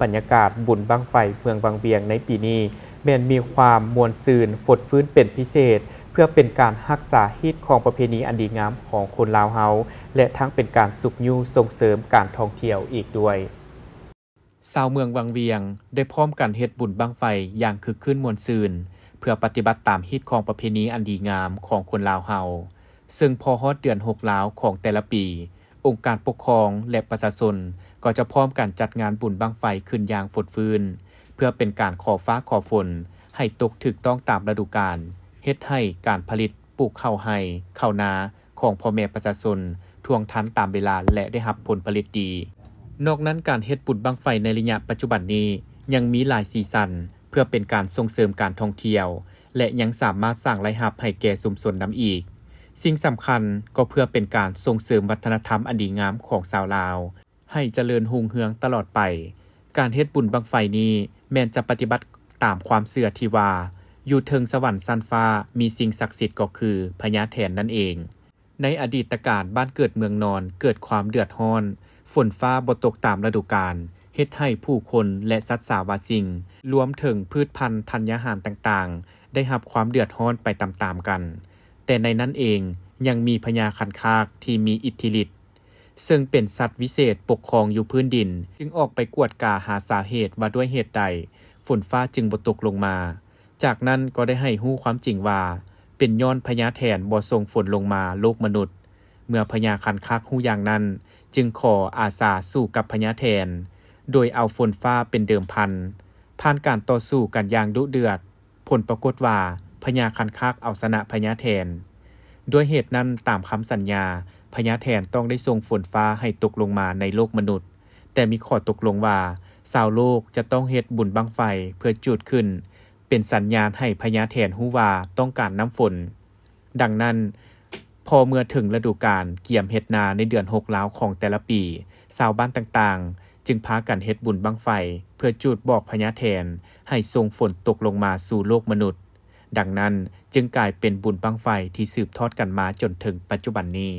ບັນຍາກາດບຸນບັ້ງໄຟເມືອງວັງວຽງໃນປີນີ້ ແມ່ນມີຄວາມມ່ວນຊື່ນຟົດຟື້ນເປັນພິເສດ ເພື່ອເປັນການຮັກສາຮີດຄອງປະເພນີອັນດີງາມຂອງຄົນລາວເຮົາ ແລະ ທັງເປັນການຊຸກຍູ້ສົ່ງເສີມການທ່ອງທ່ຽວອີກດ້ວຍ. ຊາວເມືອງວັງວຽງໄດ້ພ້ອມກັນເຮັດບຸນບັ້ງໄຟຢ່າງຄຶກຄື້ນມ່ວນຊື່ນ ເພື່ອປະຕິບັດຕາມຮີດຄອງປະເພນີອັນດີງາມຂອງຄົນລາວເຮົາ. ເຊິ່ງພໍຮອດເດືອນຫົກລາວຂອງແຕ່ລະປີ, ອົງການປົກຄອງ ແລະ ປະຊາຊົນກໍຈະພ້ອມກັນຈັດງານບຸນບັ້ງໄຟຂຶ້ນຢ່າງຟົດຟື້ນ ເພື່ອເປັນການຂໍຟ້າຂໍຝົນໃຫ້ຕົກຖືກຕ້ອງຕາມລະດູການ, ເຮັດໃຫ້ການຜະລິດປູກເຂົ້າໄຮ່, ເຂົ້ານາຂອງພໍ່ແມ່ປະຊາຊົນທ່ວງທັນຕາມເວລາ ແລະ ໄດ້ຮັບຜົນຜະລິດດີ. ນອກນັ້ນ, ການເຮັດບຸນບັ້ງໄຟໃນໄລຍະປັດຈຸບັນນີ້ຍັງມີຫຼາຍສີສັນ ເພື່ອເປັນການສົ່ງເສີມການທ່ອງທ່ຽວ ແລະ ຍັງສາມາດສ້າງລາຍຮັບໃຫ້ແກ່ຊຸມຊົນນຳອີກ. ສິ່ງສຳຄັນກໍເພື່ອເປັນການສົ່ງເສີມວັດທະນະທຳອັນດີງາມຂອງຊາວລາວ ໃຫ້ຈະເລີນຮຸ່ງເຮືອງຕະຫຼອດໄປ. ການເຮັດບຸນບັ້ງໄຟນີ້ແມ່ນຈະປະຕິບັດຕາມຄວາມເຊື່ອທີ່ວ່າ ຢູ່ເທິງສະຫວັນຊັ້ນຟ້າມີສິ່ງສັກສິດກໍຄືພະຍາແຖນນັ້ນເອງ. ໃນອະດີດຕະການ ບ້ານເກີດເມືອງນອນເກີດຄວາມເດືອດຮ້ອນ, ຝົນຟ້າບໍ່ຕົກຕາມລະດູການ, ເຮັດໃຫ້ຜູ້ຄົນ ແລະ ສັດສາວາສິ່ງ, ລວມເຖິງພືດພັນທັນຍາຫານຕ່າງໆ ໄດ້ຮັບຄວາມເດືອດຮ້ອນໄປຕາມໆກັນ. ແຕ່ໃນນັ້ນເອງຍັງມີພະຍາຄັນຄາກທີ່ມີອິດທິລິດ ເຊິ່ງເປັນສັດວິເສດປົກຄອງຢູ່ພື້ນດິນ ຈຶ່ງອອກໄປກວດກາຫາສາເຫດວ່າດ້ວຍເຫດໃດຝົນຟ້າຈຶ່ງບໍ່ຕົກລົງມາ. ຈາກນັ້ນກໍໄດ້ໃຫ້ຮູ້ຄວາມຈິງວ່າ ເປັນຍ້ອນພະຍາແຖນບໍ່ສົ່ງຝົນລົງມາໂລກມະນຸດ. ເມື່ອພະຍາຄັນຄາກຮູ້ຢ່າງນັ້ນ ຈຶ່ງຂໍອາສາສູ້ກັບພະຍາແຖນ ໂດຍເອົາຝົນຟ້າເປັນເດີມພັນ. ຜ່ານການຕໍ່ສູ້ກັນຢ່າງດຸເດືອດ, ຜົນປາກົດວ່າພະຍາຄັນຄາກເອົາຊະນະພະຍາແຖນ. ດ້ວຍເຫດນັ້ນ, ຕາມຄຳສັນຍາ, ພະຍາແຖນຕ້ອງໄດ້ສົ່ງຝົນຟ້າໃຫ້ຕົກລົງມາໃນໂລກມະນຸດ, ແຕ່ມີຂໍ້ຕົກລົງວ່າ ຊາວໂລກຈະຕ້ອງເຮັດບຸນບັ້ງໄຟເພື່ອຈູດຂຶ້ນ ເປັນສັນຍານໃຫ້ພະຍາແຖນຮູ້ວ່າຕ້ອງການນ້ຳຝົນ. ດັ່ງນັ້ນ, ພໍເມື່ອເຖິງລະດູການກຽມເຮັດນາໃນເດືອນຫົກລາວຂອງແຕ່ລະປີ, ຊາວບ້ານຕ່າງໆຈຶ່ງພາກັນເຮັດບຸນບັ້ງໄຟ ເພື່ອຈູດບອກພະຍາແຖນໃຫ້ສົ່ງຝົນຕົກລົງມາສູ່ໂລກມະນຸດ. ດັ່ງນັ້ນ, ຈຶ່ງກາຍເປັນບຸນບັ້ງໄຟທີ່ສືບທອດກັນມາຈົນເຖິງປັດຈຸບັນນີ້.